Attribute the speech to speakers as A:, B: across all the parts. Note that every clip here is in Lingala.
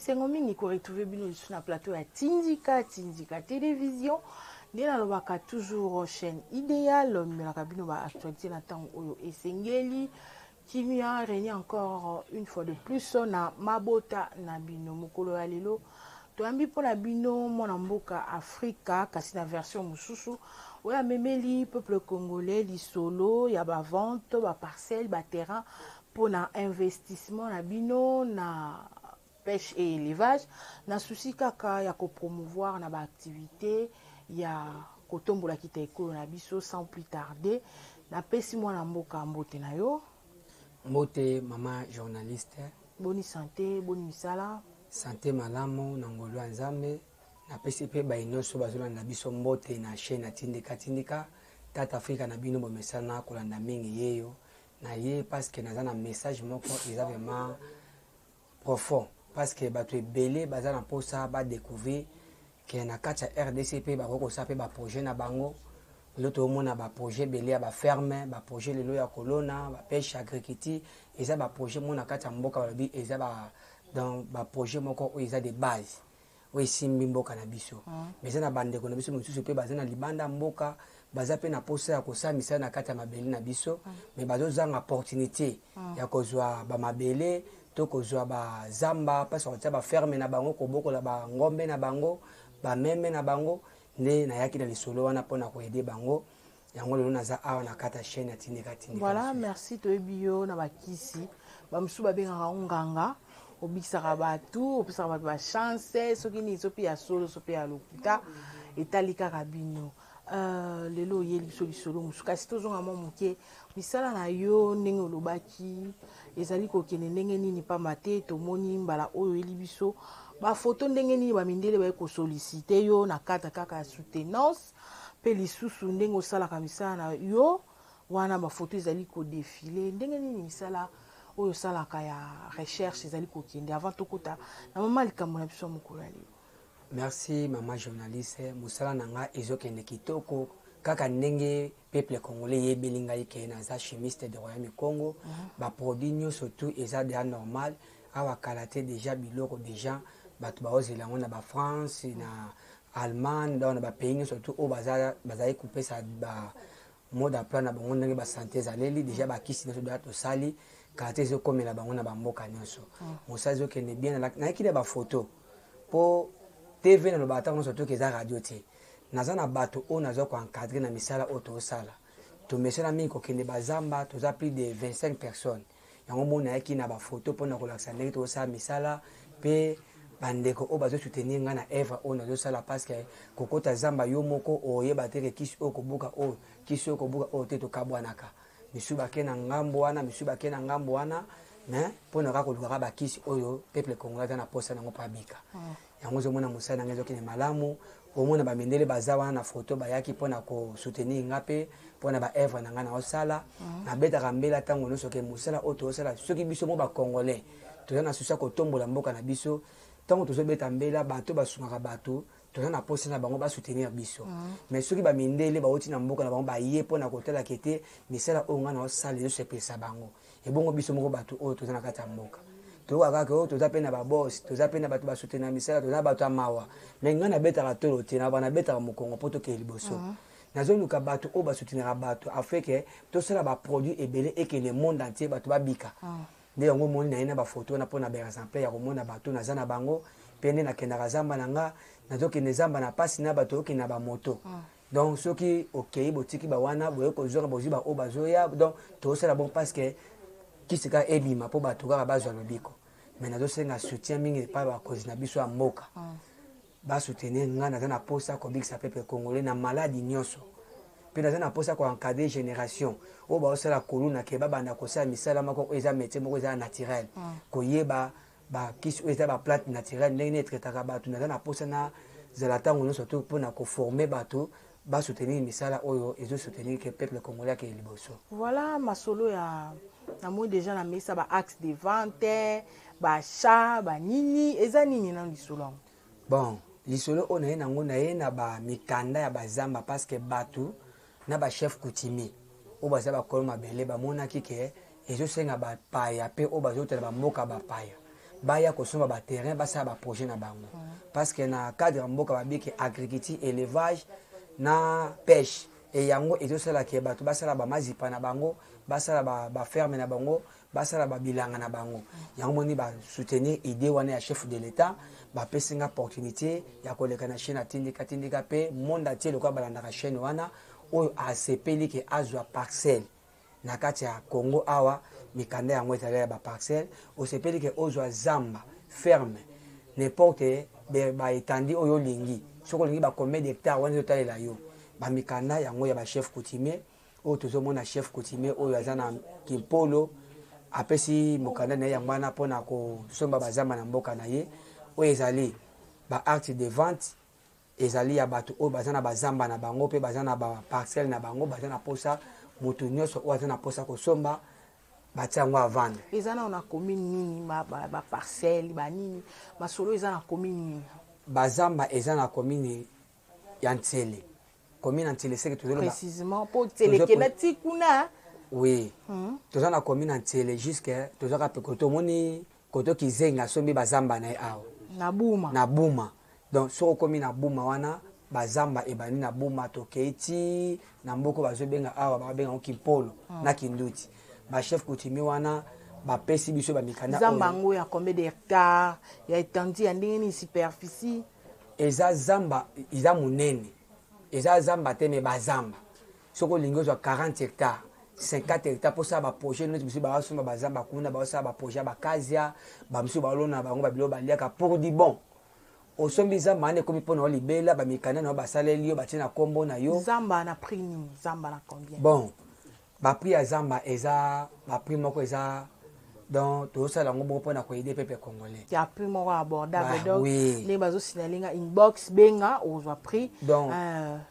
A: Esengo mingi ko retrouver bino lisusu na plateau ya Tindika Tindika Télévision. Nde nalobaka toujours chaîne idéale, melaka bino ba actualité na ntango oyo esengeli. Kimia règne encore une fois de plus na mabota na bino. Mokolo ya lelo toyambi mpo na bino mwana mboka Afrika, kasi na version mosusu oyo amemeli peuple congolais lisolo ya ba vente, ba parcelle, ba terrain mpo na investissement na bino na pêche et élevage, na souci kaka ya kopromouvoir na baactivité ya kotombola kita ekolo na biso. Sans plus tarder, napesi mwana mboka mbote na yo.
B: Mbote, mama journaliste.
A: Boni santé? Boni misala?
B: Santé malamu na ngolu ya Nzambe. Napesi mpe baye nyonso bazolanda biso mbote na chaîne ya Tindika Tindika. Tata Afrika na bino bomesana kolanda mingi yeyo na ye, parce que naza na message moko eza vraiment profond, parce que bato ebele baza na mposa badécouvrir ke na kati ya RDC mpe bakoki kosala mpe baprojet na bango. Lelo toomona baprojet ebele ya baferme, baprojet lelo ya kolona, bapêche, agriculture. Eza baprojet moko na kati ya mboka, balobi eza ba, donc baprojet moko oyo eza de base oyo esimbi mboka na biso. Mais eza na bandeko na biso mosusu mpe baza na libanda mboka, baza mpe na posa ya kosala misala na kati ya mabele na biso, mais bazozanga opportunité ya kozwa bamabele to kozwa bazamba mpasi kotia baferme na bango, kobokola bangombe na bango, bameme na bango. Nde nayaki na lisolo wana mpona koaider bango. Yango lelo naza awa na kati ya chaîne ya Tindika Tindika.
A: Voilà, merci. Toyebi yo na bakisi, bamosusu babengaka ngo nganga, obikisaka bato, opesaka bato bachance. Soki nini, so mpe ya solo, so mpe ya lokuta, etali kaka bino. Lelo oyeli biso lisolo mosusu, kasi tozonga mwa moke. Misala na yo, ndenge olobaki, ezali kokende ndenge nini? Pamba te tomoni mbala oyo oyeli biso bafoto, ndenge nini bamindele baye kosolliciter yo na cadre kaka ya soutenance, mpe lisusu ndenge osalaka misala na yo wana, bafoto ezali kodéfiler. Ndenge nini misala oyo osalaka ya recherche ezali kokende, avant tokota na mama likambo na biso ya mokolo ya lelo?
B: Merci, mama journaliste. Mosala na nga ezokende kitoko, kaka ndenge peuple congolais eyebeli ngai ke naza chimiste de Royaume Congo. Baproduit nyonso tout eza deja normal awa. Kala te déjà biloko déjà bato baozela yango na bafrance, na Allemagne, donc na bapays nyonso tout oyo bazali kopesa ba mode d'emploi na bango ndenge basanté ezaleli. Déjà bakisi nyonso deja tosali, kala te ezokomela bango na bamboka nyonso. Mosala ezokende bien. Nayaki na bafoto mpo TV nalobaka ntango nyonso toki eza radio te. Naza na bato oyo naza koencadrer na misala oyo tozosala. Tomesana mingi kokende bazamba, toza plus de 25 personnes. Yango moni nayaki na bafoto mpona kolakisa ndenge tozosala misala, mpe bandeko oyo bazosoutenir ngai na œuvre oyo nazosala, parce que kokota zamba yo moko oyeba te ke kisi oyo kobuka oyo, kisi oyo kobuka oyo te. Tokabwanaka, misusu bake na ngambo wana, misusu bake na ngambo wana, mais mpona kaka kolukaka bakisi oyo peuple congolais aza na posa nango mpo abika. Yango ozomona mosala na ngai ezokende malamu. Omona bamindele baza wana na foto, bayaki mpona kosoutenir nga mpe mpona baœuvre na ngai naosala. Nabetaka mbela ntango nyonso ke mosala oyo tozosala, soki biso mo bacongolais toza na souci ya kotombola mboka na biso, ntango tozobeta mbela, bato basungaka bato, toza na posa na bango basoutenir biso. Mais soki bamindele bauti na mboka na bango, baye mpona kotalaka ete misala oyo ngai naosala ezosepelisa bango, ebongo biso moko bato oyo toza na kati ya mboka, toyoka kaka oyo toza mpe na babos, toza mpe na bato basoutenir misala, toza na bato ya mawa. Mais ngai nabetaka tolo te, na nabetaka mokongo mpo tokende liboso. Nazoluka bato oyo basoutenaka bato afin ke tosala baproduit ebele ekende monde entier, bato babika. Nde yango omoni na ye na bafoto wana mpona baexemplaire ya komona bato naza na bango. Mpe nde nakendaka zamba na nga, nazokende zamba na mpasi na bato okende na bamoto. Donc soki okei, botiki bawana, boye kozonga, bozwi baoyo bazoya. Donc tozosala bon parce que kisi kaka ebima mpo bato kaka bazwa lobiko. Mais nazosenga soutien mingi epai bakonzi na biso ya mboka basoutenir ngai. Naza na posa kobikisa peuple congolais na maladi nyonso, mpe naza na mposa koencadrer génération oyo baosala koluna ke babanda kosala misala moko oyo eza métier moko eza naturel, koyeba bakisi oyo eza baplante naturelle, ndenge nini etraitaka bato. Naza na mposa nazala ntango nyonso to mpona koformer bato basoutenir misala oyo ezosoutenir ke peuple congolais akende liboso.
A: Voilà, masolo ya namoni déjà na mesa, ba axe de vente, baachat, banini, eza nini nano lisolo yango?
B: Bon, lisolo oyo naye nango, naye na bamikanda ya bazamba, parce que bato na bachef coutumier oyo baza bakolo mabele bamonaki ke ezosenga bapaya mpe oyo bazotala bamboka bapaya. Baya kosomba baterrain, basala baprojet na bango, parce que na cadre ya mboka babiki agriculture, élevage na pêche. E yango ezosala ke bato basala bamazipa na bango, basala baferme na bango, basala babilanga na bango. Yango moni basoutenir idée wana ya chef de l'État, bapesi nga opportunité ya koleka na chaîne Atindika Tindika. Mpe monde atie lokola balandaka chaîne wana, oyo asepeli ke azwa parcelle na kati ya Congo awa, mikanda yango ezali ya baparcelle. Osepeli ke ozwa zamba, ferme, n'importe baétendue oyo olingi, soki olingi bacombien d'hectare, wana ezotalela yo. Bamikanda yango ya bachef coutumier oyo tozomona, chef coutumier oyo aza na Kimpolo apesi mokanda na ye, yango wana mpona kosomba bazamba na mboka na ye. Oyo ezali baacte de vente, ezali ya bato oyo baza na bazamba na bango mpe baza na baparcelle na bango, baza na posa. Moto nyonso oyo aza na posa kosomba, batia yango avendre.
A: Eza nao na commune nini? Baparcelle banini, masolo eza na commune nini?
B: Bazamba eza na commune ya Ntsele, commune ya Ntsele seke tozoloba.
A: Précisément, mpo Ntsele ekenda ti kuna.
B: Oui, toza na commune ya Ntsele, jusque tozwaka mpe kote omoni koto Kizenga asombi bazamba na ye awa.
A: Na Buma.
B: Na Buma. Donc soki okomi na Buma wana, bazamba ebandi na Buma, tokei ti na mboka bazobenga awa, babenga yango Kimpolo na Kinduti. Bachef coutumier wana bapesi biso bamikanda.
A: Zamba yango ya combien de hectare, ya étendue ya ndenge nini, superficie?
B: Eza zamba, eza monene, eza zamba te, me bazamba soki olingi ozwa 40 hectare, 50 hectare mposala baprojet neti biso baasomba bazamba kuna, baosala baprojet ya bakazia, bamisusu baolona bango babilo baliaka. Pour du bon, osombi zamba wana, ekomi mpona olibela. Bamikanda na yo basaleli yo, batie na nkombo na yo.
A: Zamba na prix nini? Zamba na combien?
B: Bon, baprix ya zamba eza baprix moko eza, donc tozosala yango moko mpona koaider peuple congolais.
A: Ya prix moko abordable.
B: Bah,
A: donc
B: oui.
A: Ndenge bazosignaler nga, inbox, benga, ozwa prix.
B: Donc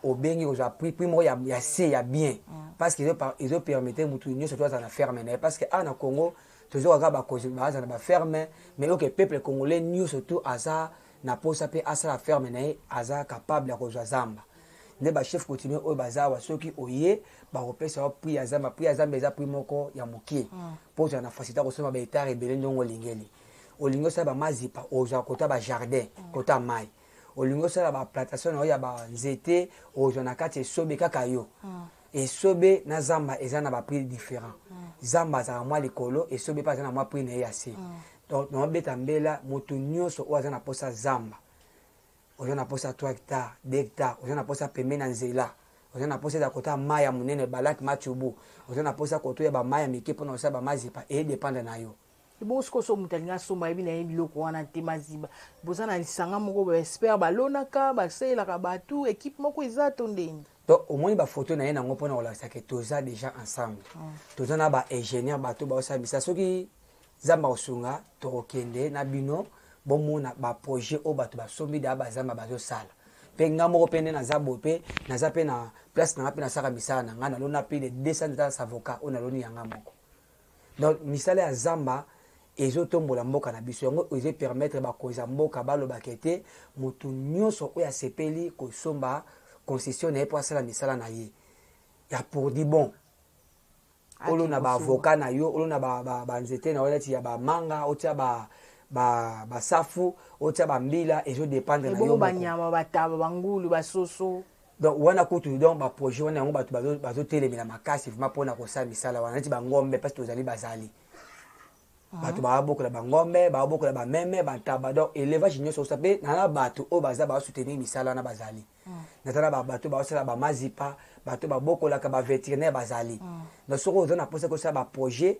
B: obengi, kozwa prix moko ya se ya bien, parce que ezopermettre motu nyonso to azala na ferme na ye, parce que awa na Congo tozoka kaka bakonzi baza na baferme, mais oke peuple congolais nyonso to aza na posa mpe asala ferme na ye, aza capable ya kozwa zamba. Nde bachef coutumier oyo baza awa, soki oye, bakopesa yo prix ya zamba. Prix ya zamba eza prix moko ya moke mpo ozala na facilité ya kosomba bahectare ebele ndongo olingeli. Olingi osala bamazipa, ozwa kota bajardin, kota mai. Olingi osala baplantation na yo ya banzete, ozwa na kati esobe kaka yo. Esobe na zamba eza na baprix différent. Zamba azalaka mwa likolo, esobe mpe aza na mwa prix na ye ya se. Donc naobeta mbela, moto nyonso oyo aza na posa zamba, oza na posa 3 hectare, 2 hectare, oza na posa pembeni na nzela, oza na posa eza kota mai ya monene, balak Matubu, oza na posa koto ya bamai ya mike mpona kosala bamazipa, edépendre na yo.
A: Ebongo sikoyo so moto alingi asomba, ayebi na ye biloko wana te, maziba, boza na lisanga moko baexpert balonaka, basalelaka bato, équipe moko eza to ndeni?
B: Donc omoni bafoto na ye nango mpona kolakisa ke toza déjà ensemble, toza na baingénieur, bato baosala misala. Soki Nzambe akosunga, tokokende na bino bomona baprojet oyo bato basombi daa bazamba bazosala. Mpe nga moko mpe nde naza boye, mpe naza mpe na place na nga, mpe nasalaka misala na nga, nalona plus de 200 hectares avocat oyo naloni yanga moko. Donc misala ya zamba ezotombola mboka na biso. Yango ezopermettre bakonzi ya mboka balobaka ete motu nyonso oyo asepeli kosomba concession na ye mpo asala misala na ye ya pour du bon, olona baavocat na yo, olona banzete na yo neti ya bamanga, otia basafu, otia bambila, ezodépendre na yo.
A: Banyama, bataba, bangulu, basoso?
B: Donc wana kutu, donc baprojet wana yango bato bazotelemela makasi vraiment mpona kosala misala wana neti bangombe, mpasi tozali bazali bato babokola bangombe, babokola bameme, bantaba, donc élevage nyonso osa. Mpe na bato oyo baza basoutenir misala wana bazali, naza na bato baosala bamazipa, bato babokolaka, bavétérinaire bazali. Donc soki oza na mposa kosala baprojet,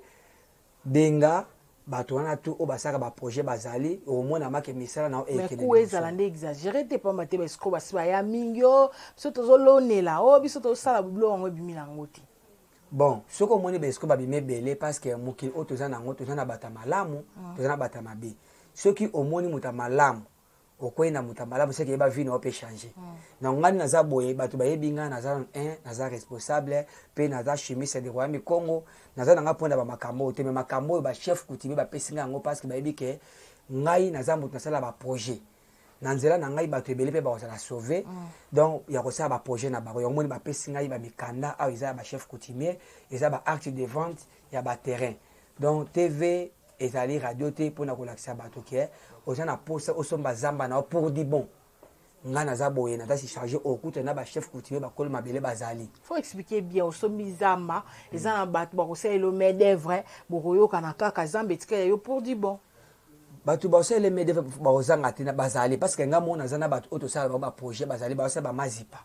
B: benga bato wana tu oyo basalaka baprojet, bazali. Okomona make misala na yo.
A: Ekende ezala nde exagéré te, pamba te baescroc basi baya mingi. O biso tozolonela, o biso tozosala biloko, yango ebimi nango te.
B: Bon, soki omoni baescroc babimi ebele, parce que mokili oyo toza nango, toza na bato ya malamu, toza na bato ya mabe. Soki omoni moto ya malamu, okwei na moto ya malamu, soki eyeba vie na yo mpe change. Donc ngai naza boye, bato bayebi ngai, naza un, naza responsable mpe naza chimiste de royaume Congo. Naza na ngai mpona bamakambo oyo te, me makambo oyo bachef coutumier bapesi ngai yango, parce que bayebi ke ngai naza moto nasala baprojet na nzela na ngai, bato ebele mpe bakozala sauve. Donc ya kosala baprojet na bango, yango moni bapesi ngai bamikanda awa, eza ya bachef coutumier, eza baacte de vente ya baterrain. Donc TV. Ezali radio te mpona kolakisa bato ke oza na posa osomba zamba na yo pour du bon. Ngai naza boye, naza si charge, okuta na bachef coutumier, bakolo mabele bazali.
A: Faut expliquer bien. Osombi zamba, eza na bato bakosalela yo main d'œuvre, bokoyokana kaka, zamba etikala yo pour du bon.
B: Bato bakosalela main d'œuvre bakozanga te, bazali, parce que ngai moko naza na bato oyo tosala bango baprojet, bazali bazosala bamazipa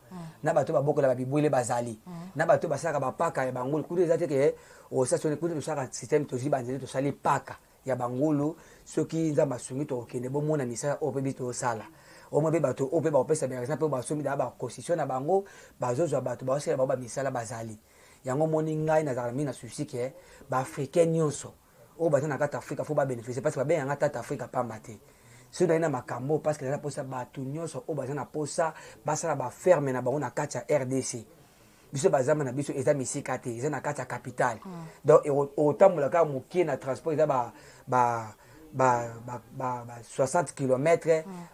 B: na bato babokola babibwele, bazali na bato basalaka bapaka ya bangulu. Kutu eza te ke osala soni, kutu tosalaka système, tozwi banzete, tosali paka ya bangulu. Soki Nzambe asungi, tokokende bomona misala oyo mpe biso tozosala. Omoi mpe bato oyo mpe bakopesa baexemple oyo basombi daa baconstitution na bango, bazozwa bato bazosala bango bamisala, bazali. Yango omoni, ngai nazalaka mingi na souci ke baafricain nyonso oyo baza na kati ya Afrika faut babénéficie, parce que babenganga tata Afrika pamba te. Soki naye na makambo, parce que naza na mposa bato nyonso oyo baza na mposa basala baferme na bango na kati ya RDC. Biso bazamba na biso eza misika te, eza na kati ya capitale. Donc otambola kaka mokie na transport, eza ba 60 km,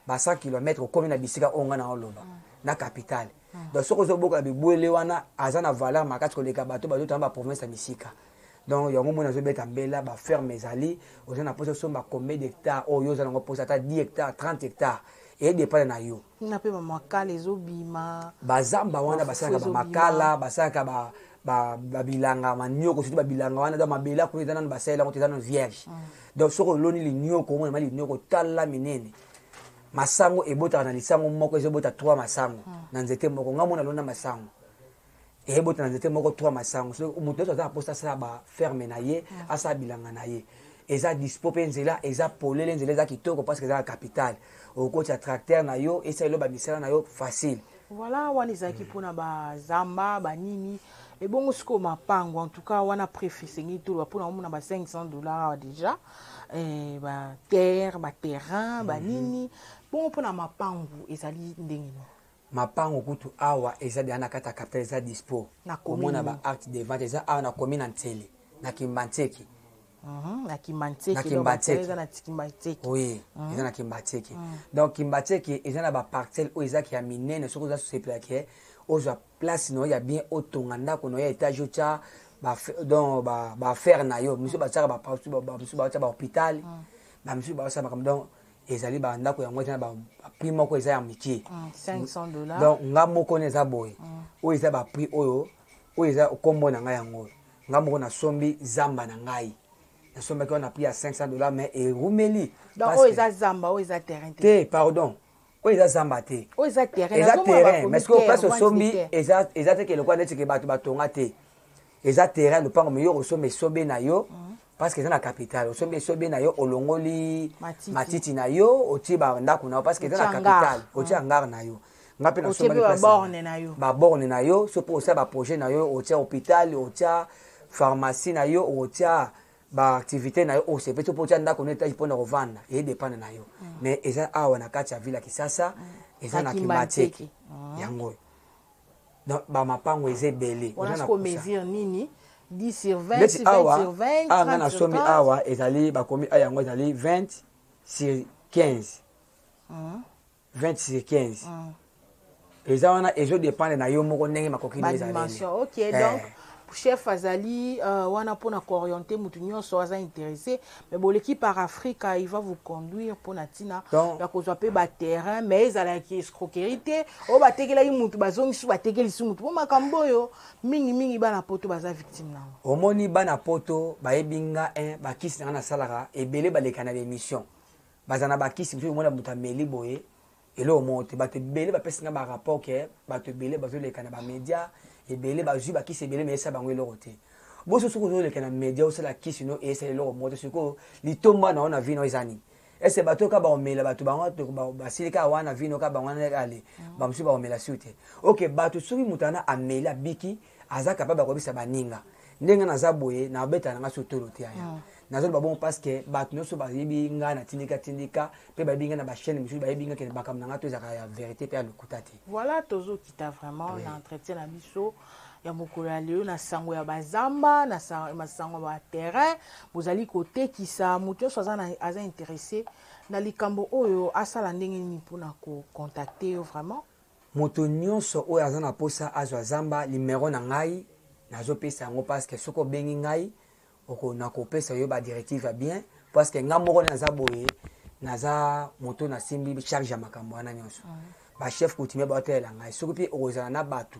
B: ba 100 km, okomi na bisika oyo ngai na oloba na capitale. Donc soki ozobokola bibwele wana, aza na valeur makasi koleka bato bazotanga baprovince ya misika. Donc yango moni azobeta mbela, baferme ezali. Oza na mposa osomba combien d'hectare oyo oza nango mposa, ata 10 hectare, 30 hectare, edépendre na yo.
A: Na mpe bamakala ezobima.
B: Bazamba wana basalaka bamakala, basalaka babilanga manioko, surtout babilanga wana. Donc mabele akuna eza nano basalela yango te, eza nano vierge. Donc soki oloni linioko, omona ma linioko tala minene, masango ebotaka na lisango moko, ezobota 3 masango na nzete moko. Nga mona alona masango, eyebota na nzete moko 3 masango. So moto nyonso aza na mposa asala baferme na ye, asala bilanga na ye, eza dispo. Mpe nzela eza polele, nzela eza kitoko, parce que eza na capitale. Okotia tracteur na yo, esalelo bamisala na yo facile.
A: Voilà, wana ezalaki mpona bazamba banini. Ebongo sikoyo mapango? En tout cas wana préfet esengeli toloba mpona omona ba 500 $ awa déjà, baterre, baterrain banini. Bongo mpona mapangu ezali ndenge nini?
B: Mapango kutu awa eza deja na kati ya capitale, eza dispo.
A: Na commune?
B: Omona ba acte de vente eza awa na commune na Ntsele, na Kimbanseke.
A: Na Kimbanseke?
B: Na Kimbanseke.
A: Eza na Kimbanseke?
B: Oui, eza na Kimbanseke. Donc Kimbanseke eza na baparcelle oyo ezaki ya minene. Soki oza sosepelaki ozwa place na yo ya bien, otonga ndako na yo ya étage, otya donc baaffaire na yo, misusu batiaka, bamisusu baotya bahôpital, bamisusu baosala makambo. Donc ezali bandako yango eza na baprix moko eza ya mike.
A: 500 $.
B: Donc nga moko ne eza boye, oyo eza baprix oyo, oyo eza nkombo na ngai, yango oyo nga moko nasombi zamba na ngai, nasombaki wana prix ya 500 $, mais erumeli.
A: Donc oyo eza zamba, oyo eza terrain te?
B: Te, pardon, oyo eza zamba te.
A: Oyo eza terrain?
B: Eza terrain, mais sikoyo place osombi eza te ke lokola neti ke bato batonga te. Eza terrain, lopango, mais yo osombi esobe na yo, parce que eza na capitale. Osombi esobe na yo, olongoli matiti na yo, otie bandako na yo, parce que eza na capitale. Otie hangar na yo.
A: Nga mpe nasombaki
B: baborne na yo. So mpo osala baprojet na yo, otia hôpital, otia pharmacie na yo, otia baactivité na yo, osepe so mpo otia ndako no étage mpona kovanda, eyedépendre na yo. Mais eza awa na kati ya ville ya Kisasa, eza na Kimbanseke yango oyo. Donc bamapango eza ebele.
A: Mesure nini? 10 sur 20?
B: Neti awa, awa nga nasombi awa, ezali bakomi a yango ezali 20 sur 15. 20 sur 15 eza wana, ezodépendre na yo moko ndenge makoki.
A: Ezali ok. Donc chef azali wana mpona koorienter motu nyonso aza intéressé, mais boleki par Africa, il va vous conduire mpona ntina ya kozwa mpe baterrain. Mais ezalaki escroquerie te oyo batekelaki mutu, bazongisi, batekelisi mutu, mpo makambo oyo mingimingi bana Poto baza victime nango.
B: Omoni, bana Poto bayebi nga, bakisi na nga nasalaka ebele, baleka na baémission, baza na bakisi mosusu. Omona moto ameli boye, eloko moko te. Bato ebele bapesi nga barapport ke bato ebele bazoleka na bamédia, ebele bazwi bakisi ebele, me esala bango eloko te. Boso soki ozoleka na média, osala kisi no, eyesala eloko moko te. Sikoyo litomba na yo na vie no eza nini? Ese bato kaka bakomela, bato bango basili kaka wana vino kaka bango wana, ale bamosusu bakomela su te. Ok, bato soki moto wana ameli, abiki, aza capable akoyebisa baninga ndenge naza boye, nabetala nanga so tolo te. Aya nazoloba bongo parce que bato nyonso bayebi ngai na tindika tindika, mpe bayebi ngai na bachaîne mosusu, bayebi ngai kende makambo na ngai to ezalaka ya vérité mpe ya lokuta te.
A: Voilà, tozokita vraiment na entretien na biso ya mokolo ya lelo na sango ya bazamba, na masango ya baterrain bozali kotekisa. Moto nyonso aza intéressé na likambo oyo, asala ndenge nini mpona kocontacter yo vraiment?
B: Moto nyonso oyo aza na mposa azwa zamba, nimero na ngai nazopesa yango, parce que soki obengi ngai, nakopesa yo badirective ya bien. Parce que nga moko naza boye, naza moto nasimbi charge ya makambo wana nyonso. Bachef coutumier baotalela ngai. Soki mpe okozala na bato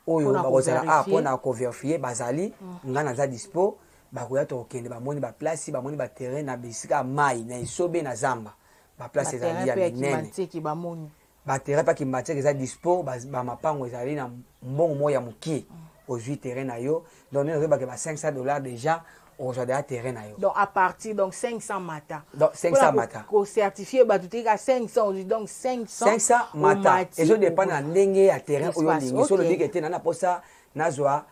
B: oyo bakozala a mpona kovérifier, bazali, ngai naza dispo. Bakoya, tokokende, bamoni baplace, bamoni baterrain na bisika ya mai, na esobe, na zamba, baplace ezali ya minene. Baterrain mpe Kimbanseke eza dispo. Bamapango ezali na mbongo moko ya mokie, ozwi terrain na yo. Donc nde nazobake ba 500 $ déjà, okozwa deya terrain na yo.
A: Donc à partir, donc 500 mata.
B: Donc 500 mata.
A: Kocertifier bato te ka 500 ozwi, donc 500.
B: 500 mata, ezodépendre na ndenge ya terrain oyo olingi. So olobi ke te, na na posa nazwa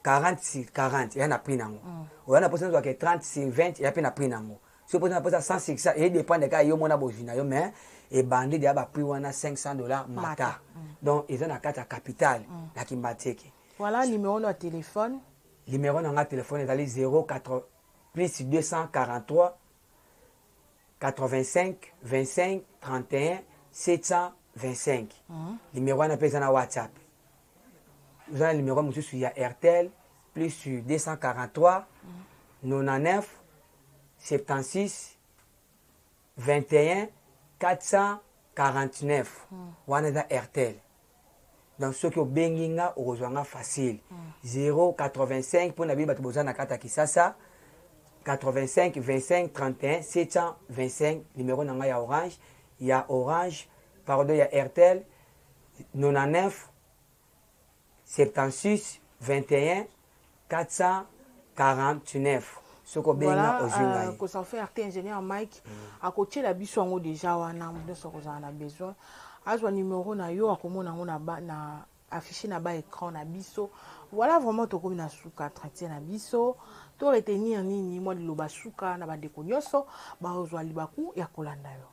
B: 40 sur 40, eya na prix nango. Oya na posa nazwa ke 30 sur 20, eya mpe na prix nango. So mposa na posa 100 sur 100, edépendre kaka yo mona bozwi na yo. Mais ebandi deya baprix wana, 500 $ mata. Donc eza na kati ya capitale, na Kimbanseke.
A: Voilà numéro na téléphone.
B: Numéro na nga téléphone ezali 04 plus 243 85 25 31 725. Numéro wana mpe eza na WhatsApp. Oza na numéro mosusu ya Airtel, plus 243 99 76 21 449. Wana eza Airtel. Donc soki obengi nga, okozwa nga facile. 085 mpona bino bato boza na kati ya Kisasa, 85 25 31 725, numéro na ngai ya Orange, ya Orange, pardon, ya Airtel, 99 76 21 449. Soki obengi nga, ozwi ngai.
A: Kosan faire te, ingénieur Mike akotiela biso yango déjà wana. Nyonso akozala na besoin azwa numéro na yo, akomona yango na affiché na ba écran na biso. Voilà, vraiment tokomi na suka entretien na biso. To retenir nini? Mwa liloba suka na bandeko nyonso bazwa libaku ya kolanda yo.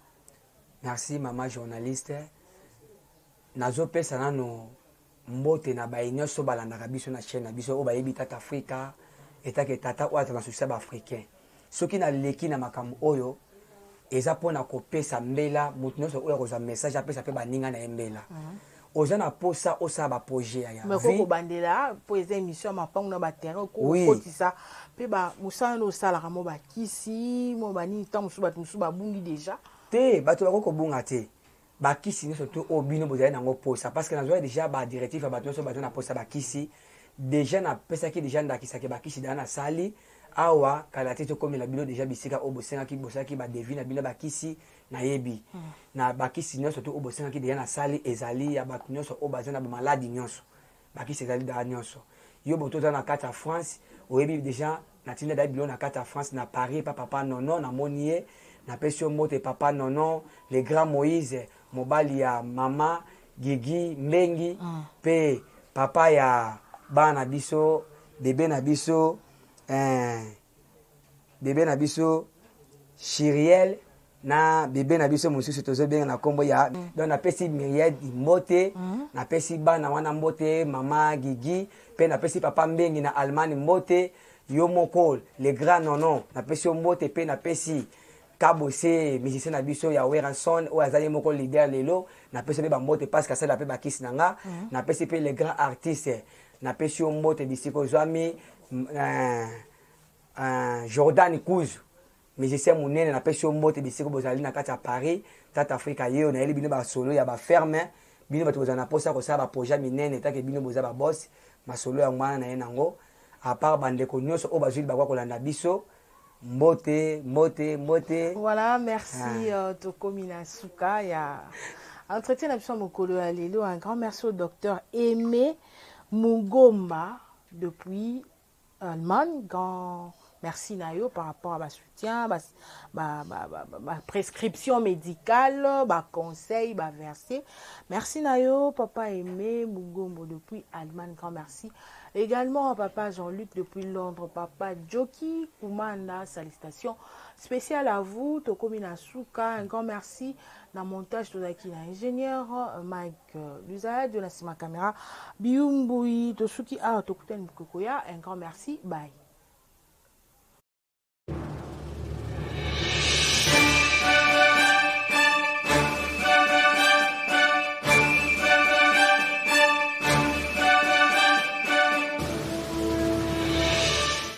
B: Merci, mama journaliste. Nazopesa nano mbote na baye nyonso balandaka biso na chaîne na biso, oyo bayebi Tata Afrika etake tata oyo aza na susi ya baafricain. Soki naleki na makambo oyo, eza mpona kopesa mbela moto nyonso oyo akozwa message, apesa mpe baninga na ye mbela. Oza na posa osala baprojet ya
A: mais kobandela mpo eza émission ya mapango na baterrain, okokotisa mpe mosala nde osalaka, mo bakisi, mo banini, ntango mosusu bato mosusu babungi déjà.
B: Te, bato bakoki kobunga te. Bakisi nyonso to oyo bino bozali nango posa, parce que nazwaki déjà badirective ya bato nyonso baza na posa bakisi. Déjà napesaki déjà ndakisaki bakisi daa nasali awa kala te. Tokomela bino déjà bisika oyo bosengaki, bosalaki badevis na bino bakisi. Nayebi na bakisi nyonso to oyo bosengaki déjà nasali, ezali ya bato nyonso oyo baza na bamaladi nyonso. Bakisi ezali daa nyonso. Yo boto oza na kati ya France, oyebi déjà natinda da biloko na kati ya France, na Paris, pa papa Nono. Namoni ye, napesi yo mbote, papa Nono, le grand Moïse, mobali ya mama Gigi Mbengi, mpe papa ya bana na biso, bebe na biso, bebe na biso Chiriel, na bebe na biso mosusu tozobenga na nkombo ya. Donc napesi Miriel mbote, napesi bana wana mbote, mama Gigi, mpe napesi papa Mbengi na Allemagne mbote. Yo moko le grand Nono, napesi yo mbote. Mpe napesi Kabose, musicien na biso ya Werrason, oyo azali moko leader lelo, napesi mpe bambote parce que asala mpe bakisi na nga. Napesi mpe le grand artiste, napesi yo mbote bisika ozwami, Jordan Kuzu, musicien monene, napesi yo mbote bisika bozali na kati ya Paris. Tata Afrika ye oyo nayeli bino basolo ya baferme. Bino bato bozala na mposa kosala baprojet minene, take bino boza baboss, masolo yango wana na ye nango. À part bandeko nyonso oyo bazwi libakwa kolanda biso, mbote, mbote, mbote.
A: Voilà, merci. Ah. Tokomi na suka ya entretien na biso mokolo ya lelo. Un grand merci au docteur Aimé Mugomba depuis Allemagne. Grand merci na yo par rapport à ba soutien, ba prescription médicale, ba conseil, ba verset. Merci na yo, papa Aimé Mugombo depuis Allemagne. Grand merci également à papa Jean-Luc depuis Londres, papa Joki Kumanda, salutations spéciales à vous. Tokomi na suka, un grand merci na montage tozalaki na ingénieur Mike Luzaya, de na nsima caméra Biumbui. Tosuki awa, tokutani mokoko ya. Un grand merci, bye.